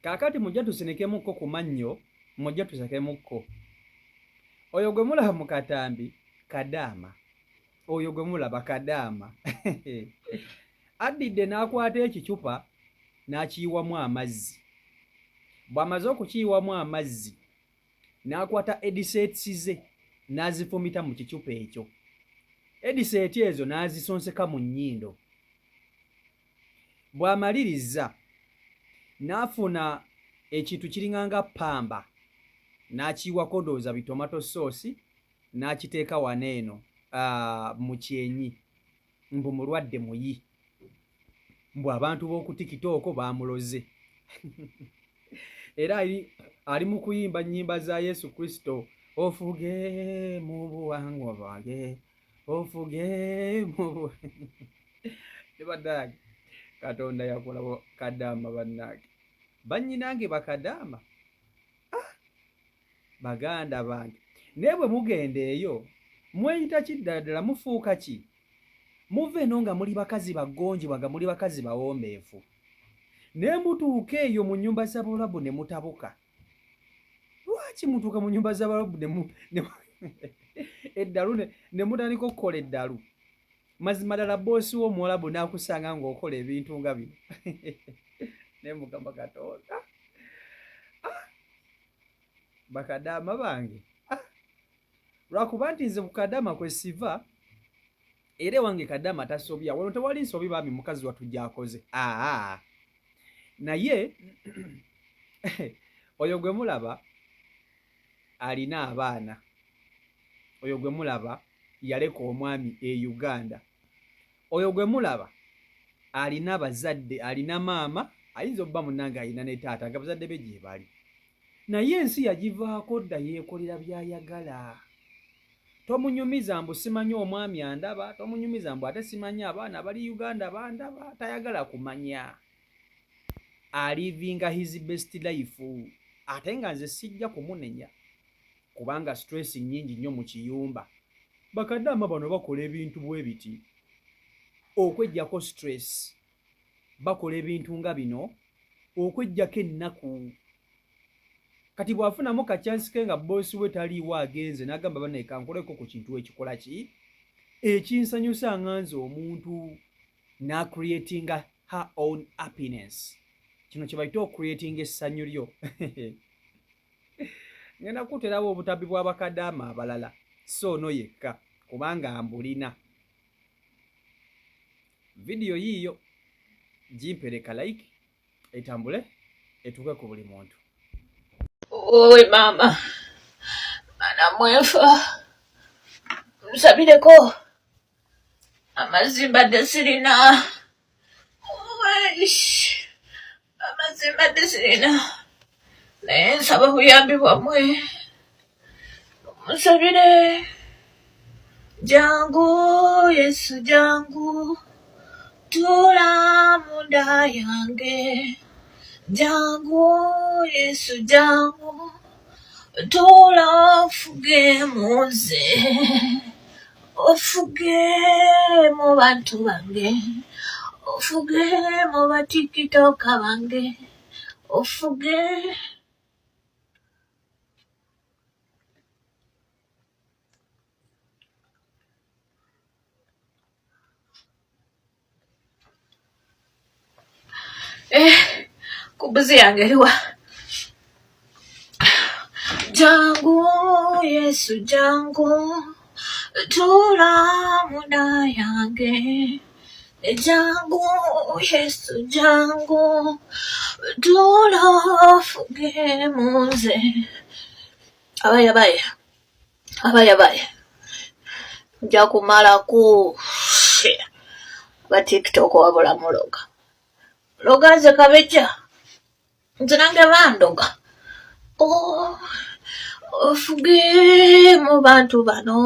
Kaakati mujje tusinikemukko ku mannyo, mujje tusekemukko. Oyo gwe mulaba mu katambi kadaama. Oyo gwe mulaba kadaama. Addidde n'akwata ekicupa n'akiyiwamu amazzi. Bw'amaze okukiyiwamu amazzi, n'akwata ediseetisi ze n'azifumita mu kicupa ekyo. Ediseeti ezo n'azisonseka mu nnyindo. Bw'amaliriza n'afuna ekintu kiringa nga ppamba n'akiyiwako ndowooza bi tomato sauce n'akiteeka wano eno mu kyenyi mbu mulwadde muyi mbu abantu b'oku tiktok baamuloze era ali mu kuyimba nnyimba za Yesu Kristo ofuge mu buwangwa bwange ofuge mu ne bannange Katonda yakola kadaama bannange bannyinange bakadaama ah! Baganda bange naye bwe mugenda eyo mweyita ki ddala ddala mufuuka ki? Muva eno nga muli bakazi bagonjebwa nga muli bakazi bawombeefu naye mutuuka eyo mu nnyumba z'Abawarabu ne mutabuka. Lwaki mutuuka mu nnyumba z'Abawarabu ne eddalu ne mutandika okukola eddalu? Mazima ddala bboosi wo Omuwarabu n'akusanga ng'okola ebintu nga bino naye Mukama Katonda. Ah! Bakadaama bange ah! Lwakuba nti nze ku kadaama kwe siva era ewange kadaama tasobya wano tewali nsobi bambi mukazi wattu gy'akoze aa naye oyo gwe mulaba alina abaana oyo gwe mulaba yaleka omwami e Uganda oyo gwe mulaba alina abazadde alina maama ayinza obba munange alina ne taata nga bazadde be gyebali Naye ensi yagivaako dda yekolera byayagala. Tomunyumiza mbu simanyi omwami andaba, tomunyumiza mbu ate simanyi abaana bali Uganda bandaba, tayagala kumanya. Alivinga his best life ate nga nze sijja kumunenya kubanga stress nyingi nnyo mu kiyumba. Bakadaama bano bakola ebintu bwebiti okwejjako stress. Bakola ebintu nga bino okwejjako ennaku. Kati bw'afunamu ka chance ke nga boss we taliiwo agenze n'agamba banaye kankoleko ku kintu ekikola ki ekinsanyusa nga nze omuntu n'acreatinga her own happiness. Kino kye bayita ocreatinga essanyu lyo. Ngenda kukuterawo obutambi bwa bakadaama abalala si ono yekka kubanga mbulina. Vidiyo yiiyo gimpereka like etambule etuuke ku buli muntu. Owe maama, mana mwenfa nsabireko amazzi mbadde sirina amazzi mbadde sirina naye nsaba buyambi bwammwe munsabire jangu yesu jangu tuula munda yange jangu yesu jangu tuula ofuge mu nze ofuge mu bantu bange ofuge mu batikitoka bange ofuge Eh, kubuzi yange eriwa jangu yesu jangu tuula munda yange jangu yesu jangu tuula ofuge mu nze abaye abaye abaye abaye nja kumalako ba tiktok wabula muloga loga nze kabejja nze nange bandoga oh, ofuge mu bantu bano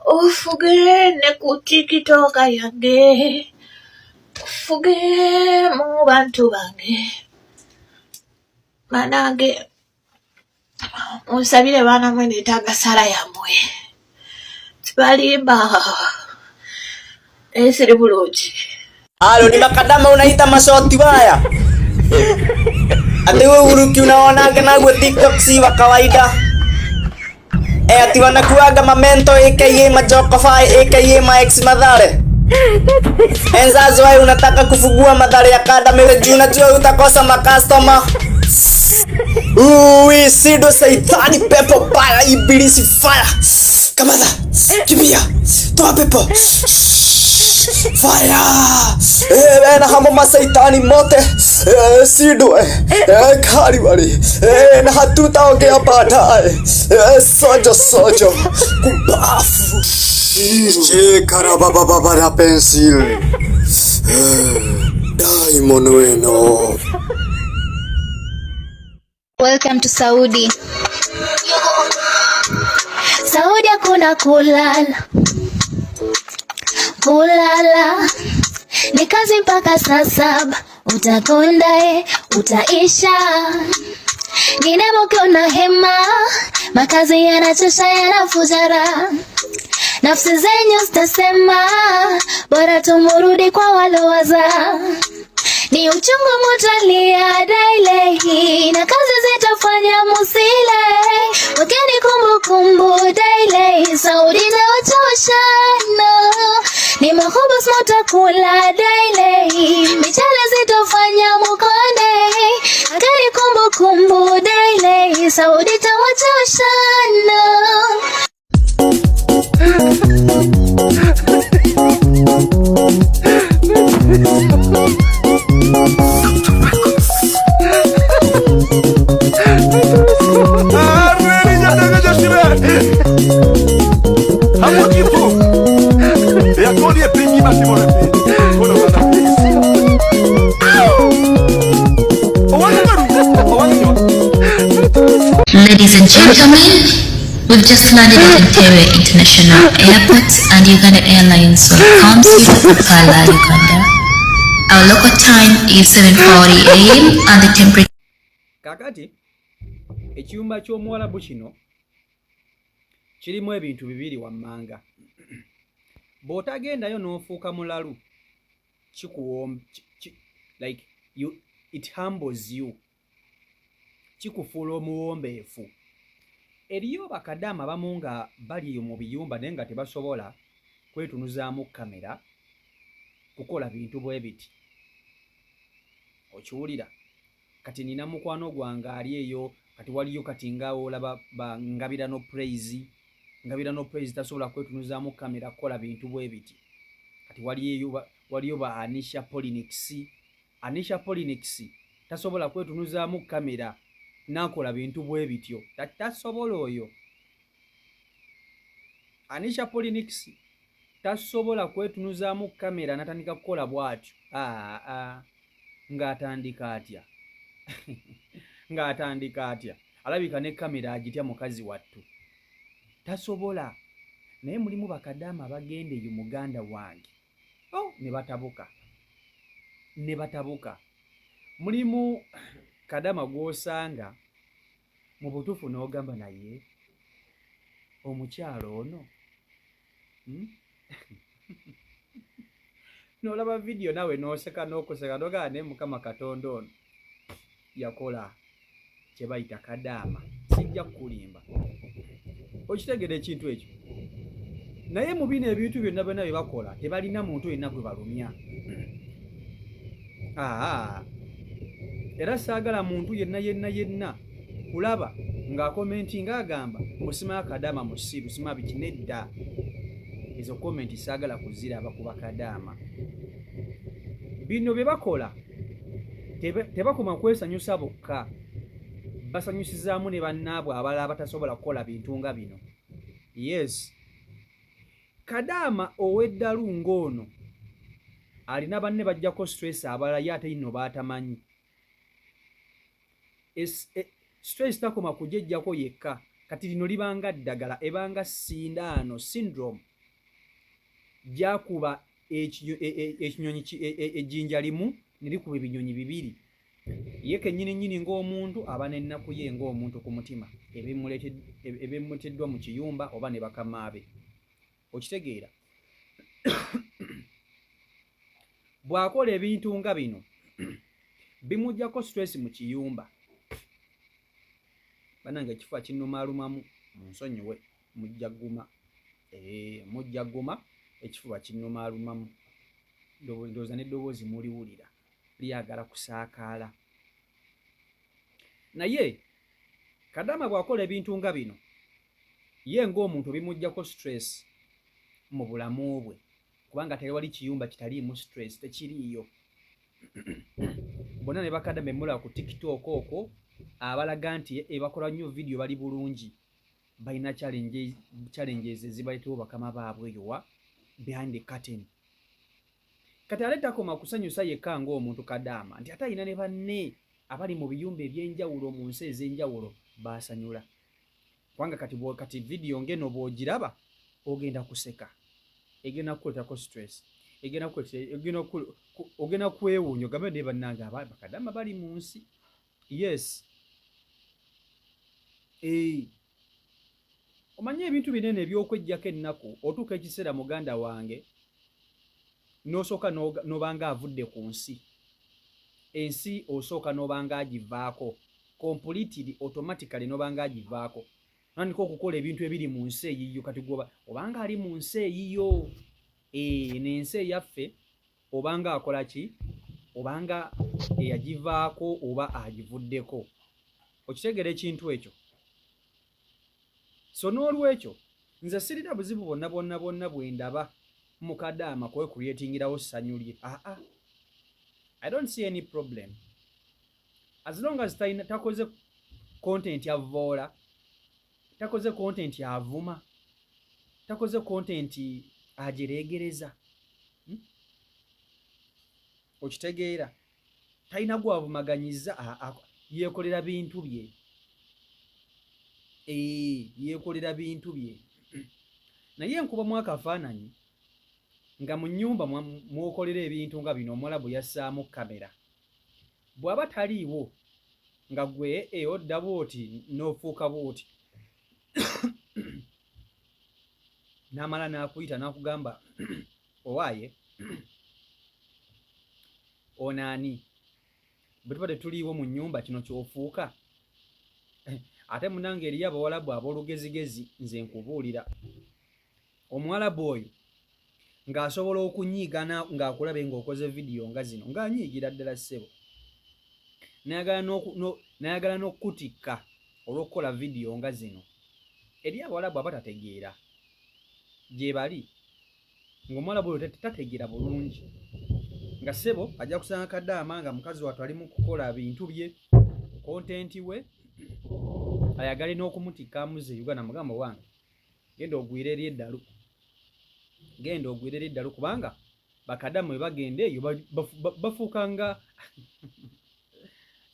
ofuge ne ku tiktok yange ofuge mu bantu bange banange munsabire baana mwe netaaga sala yammwe sibalimba naye siri bulungi. Halo, ni makadama unaita mashoti baya. Ati wewe Uruki unaonaga nagwe TikTok si wa kawaida. Eh, ati wanakuaga mamento aka majokofai aka ma ex Mathare. Enzazi wewe unataka kufungua Mathare Academy juu unajua utakosa makastoma. Ui, sido saitani pepo baya ibilisi fire. Kamata, kimbia. Toa pepo. Fire. Eh, na hamo masaitani mote. Eh, sido eh, eh kali wali. Eh, na hatutaongea baadaye. Eh, sojo sojo. Kubafu. Shikara baba baba na pencil. Eh, Diamond weno. Welcome to Saudi. Saudi hakuna kulala, kulala ni kazi mpaka saa 7, utakonda eh, utaisha. Ninamoke una hema, makazi yanachosha yanafuja raha. Nafsi zenyu zitasema, bora tumurudi kwa walowaza. Ni uchungu mutalia daily, na kazi zitafanya musile. Wekeni kumbukumbu daily, Saudi itawachosha no. Ni mahubus mutakula daily, michele zitafanya mukonde. Wekeni kumbukumbu daily, Saudi itawachosha no. Ladies and gentlemen, we've just landed at Entebbe International Airport and Uganda Airlines welcomes you to Kampala, Uganda. Our local time is 7:40 a.m. and the temperature Kakati ekiyumba ky'omuwalabu kino kirimu ebintu bibiri wammanga. Bw'otagendayo n'ofuuka mulalu, kikuwom like you, it humbles you, kikufuula omuwombeefu. Eriyo bakadaama abamu nga bali mu biyumba naye nga tebasobola kwetunuzaamu kamera kukola bintu bwe biti. Okiwulira? Kati nina mukwano gwange ali eyo, kati waliyo kati nga olaba ba Ngabirano Praise. Ngabirano Praise tasobola kwetunuzaamu kamera kukola bintu bwe biti. Kati waliyo waliyo ba Anisha Polinix. Anisha Polinix tasobola kwetunuzaamu kamera n'akola bintu bwe bityo, tasobola oyo. Anisha Polinix tasobola kwetunuzaamu kamera n'atandika kukola bw'atyo. Aa, ng'atandika atya? Ng'atandika atya? Alabika ne kamera agitya mukazi wattu, tasobola. Naye mulimu bakadaama abagenda eyo, muganda wange, oh, ne batabuka, ne batabuka. Mulimu kadama gw'osanga mu butuufu n'ogamba, naye omukyalo ono, N'olaba vidiyo nawe n'oseka n'okuseka n'ogamba, naye Mukama Katonda ono yakola kye bayita kadaama. Sijja kukulimba, okitegeera ekintu ekyo. Naye mu bino ebintu byonna byonna bye bakola, tebalina muntu yenna gwe balumya. Aa, era saagala muntu yenna yenna yenna kulaba ng'akomenti ng'agamba musima kadaama musiru sima biki. Nedda, ezo komenti saagala kuziraba ku bakadaama. Bino bye bakola tebakoma kwesanyusa bokka, basanyusizaamu ne bannaabwe abalala abatasobola kukola bintu nga bino. Yes, kadaama ow'eddalu ng'ono alina banne bajjako stress abalala, ye ate nno baatamanyi. Stress takoma kugyejjako yekka. Kati lino libanga ddagala, ebanga sindaano syndrome gyakuba ekinyonyi ejjinja limu ne likuba ebinyonyi bibiri. Ye kennyini nnyini ng'omuntu aba n'ennaku ye ng'omuntu ku mutima ebimuleeteddwa mu kiyumba oba ne bakamaabe, okitegeera? Bw'akola ebintu nga bino, bimuggyako stress mu kiyumba. Banange ekifuba kinnumaalumamu, munsonyiwe, mujja guma, mujja guma, ekifuba kinnumaalumamu. Ndowooza n'eddoboozi muliwulira lyagala kusaakaala. Naye Kadaama bw'akola ebintu nga bino, ye ng'omuntu bimuggyako stress mu bulamu bwe, kubanga tewali kiyumba kitaliimu stress, tekiriiyo. Bonna ne bakadama bemulaba ku TikTok okwo abalaga nti ebakola nnyo vidiyo bali bulungi, balina challenges ezibaleetewo bakama baabwe eyo wa behind the curtain. Kati ate takoma kusanyusa yekka ng'omuntu Kadaama, nti ate alina ne banne abali mu biyumba eby'enjawulo mu nsi ez'enjawulo baasanyula, kubanga kati vidiyo ng'eno bw'ogiraba ogenda kuseka, egenda kukuleetako stress, ogenda kwewuunya ogambe naye bannange bakadaama bali mu nsi. Yes, omanye ebintu binene ebyokwejjako ennaku, otuuka ekiseera muganda wange n'osooka n'obanga avudde ku nsi, ensi osooka n'obanga agivaako completely, automatically n'obanga agivaako, nandika okukola ebintu ebiri mu nsi eyiyo. Kati gwoba obanga ali mu nsi eyiyo, n'ensi eyaffe, obanga akola ki, obanga eyagivaako oba agivuddeko, okitegeera ekintu ekyo? So n'olwekyo nze sirina buzibu bwonna bwonna bwonna bwe ndaba mukadaama kwecreatingirawo ssanyu lye. Aa, I don't see any problem as long as takoze content avoola, takoze content avuma, takoze content agireegereza, Okitegeera, talina gwavumaganyiza, yeekolera bintu bye, yeekolera bintu bye. Naye nkubamu akafaananyi nga mu nnyumba mwokolera ebintu nga bino, omuwala bwe yassaamu kamera, bw'aba taliiwo nga gwe odda bw'oti n'ofuuka bw'oti, n'amala n'akuyita n'akugamba, "Owaaye, ono ani? Bwe tuba tetuliiwo mu nnyumba, kino ky'ofuuka?" Ate munange eriyo abawalabu ab'olugezigezi. Nze nkubuulira, omuwalabu oyo ng'asobola okunyiiga ng'akulabe ng'okoze vidiyo nga zino, ng'anyiigira ddala ssebo, n'ayagala n'okukutikka olw'okukola vidiyo nga zino. Eri abawalabu abatategeera gye bali, ng'omuwalabu oyo tategeera bulungi, nga ssebo ajja kusanga Kadaama nga mukazi wattu ali mu kukola bintu bye, content we, ayagale n'okumutikka amuze Uganda. Mugamba wange, genda ogwire eri eddalu, genda ogwire eri eddalu, kubanga bakadamu bwe bagenda eyo bafuuka nga,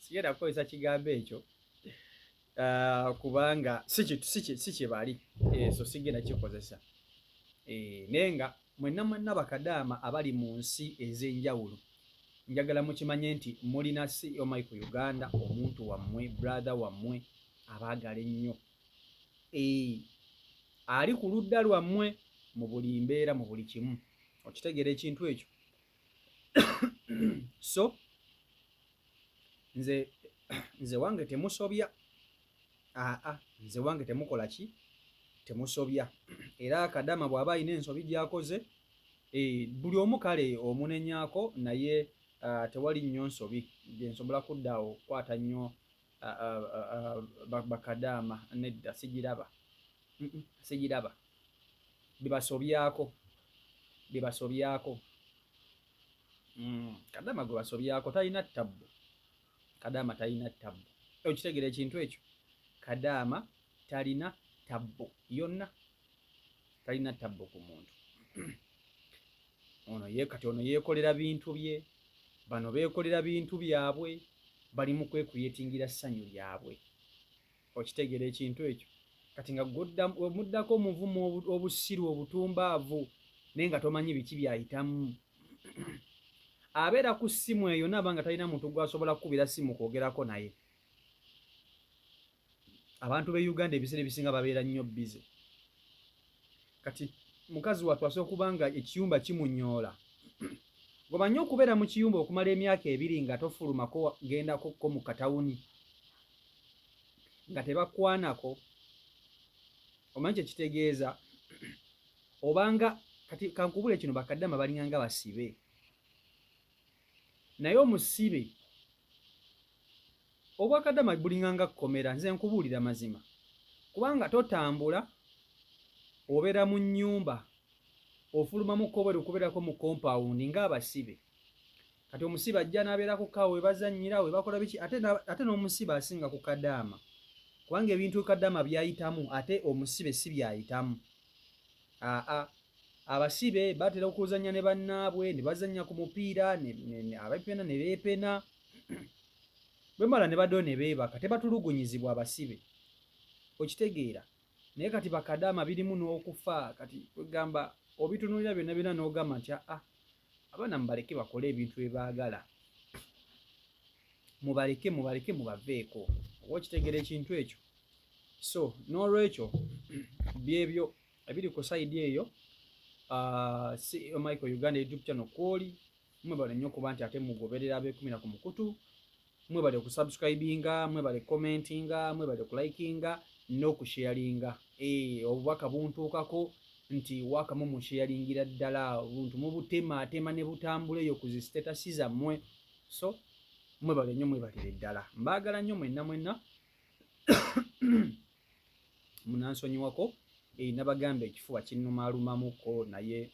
sigenda kukozesa kigambo ekyo, kubanga si kye bali, so sigenda kikozesa. Naye nga mwenna mwenna bakadaama abali mu nsi ez'enjawulo, njagala mukimanye nti mulina CEO Michael Uganda, omuntu wammwe, brother wammwe abaagala ennyo, ali ku ludda lwammwe mu buli mbeera, mu buli kimu. Okitegeera ekintu ekyo? So nze wange temusobya, aa, nze wange temukola ki, temusobya. Era Kadama bw'aba alina ensobi gy'akoze, buli omu kale omunenyaako, naye tewali nnyo nsobi gye nsobola kudda awo kukwata nnyo bakadaama. Nedda, sigiraba, sigiraba bibasobyako, bibasobyako. Kadama gwe basobyako talina tabbu, Kadama talina tabbu. Okitegeera ekintu ekyo? Kadama talina tabbu yonna, talina tabbu ku muntu ono. Ye kati ono yeekolera bintu bye, bano beekolera bintu byabwe, bali mu kwecreatingira ssanyu lyabwe. Okitegeera ekintu ekyo? Kati nga omuddako omuvumu obusiru obutumbaavu, naye nga tomanyi biki byayitamu. Abeera ku ssimu eyo naaba nga talina muntu gwasobola kukubira ssimu kwogerako naye. Abantu b'e Uganda ebiseera ebisinga babeera nnyo busy. Kati mukazi wattu asobola okuba nga ekiyumba kimunyoola. Gomanyi okubeera mu kiyumba okumala emyaka 2 nga tofulumako gendako ko mu katawuni. Nga tebakwanako. Omanyi kyekitegeeza? Obanga kati kankubule kino, bakaddama balinganga basibe, naye omusibe obwakadama bulinganga kkomera. Nze nkubuulira mazima, kubanga totambula, obeera mu nnyumba, ofulumamu kobweru okubeerako mu compound ng'abasibe. Kati omusibe ajja n'abeerako kawo we bazannyira, we bakola biki, ate n'omusibe asinga ku kadaama, kubanga ebintu kadaama byayitamu ate omusibe si byayitamu. Aa, abasibe batera okuzannya ne bannaabwe, ne bazannya ku mupiira, abepena ne beepena, bwemala ne baddayo ne beebaka, tebatulugunyizibwa abasibe, okitegeera? Naye kati bakadaama birimu n'okufa. Kati kwegamba obitunuulira byonna byonna n'ogamba nti aa, abaana mubaleke bakole ebintu bye baagala, mubaleke, mubaleke, mubaveeko. Oba okitegeera ekintu ekyo? So n'olwekyo byebyo ebiri ku side eyo. CEO Michael Uganda YouTube channel kwoli, mwebale nnyo okuba nti ate mugoberera abeekumira ku mukutu. Mwebale okusubscribinga, mwebale commentinga, mwebale okulikinga n'okusharinga. Obubaka buntuukako nti wakamu musharingira ddala obuntu mubutemaatema ne butambula eyo ku zi status zammwe. So mwebale nnyo, mwebalire ddala, mbaagala nnyo mwenna mwenna. Munansonyiwako, nabagamba ekifuba kinnumaalumamuko, naye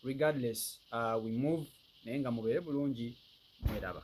regardless, we move. Naye nga mubeere bulungi, mweraba.